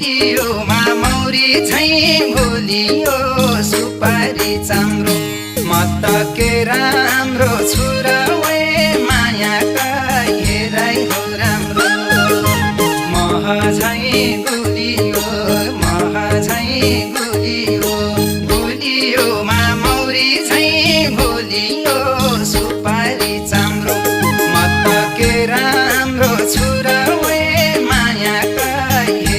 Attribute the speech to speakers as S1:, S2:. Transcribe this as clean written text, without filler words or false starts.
S1: गुलियोमा मौरी झैँ भुलियो सुपारी चाम्रो म त के राम्रो छु र वे मायाका हेराइ हो राम्रो मह झैँ गुलियो गुलियोमा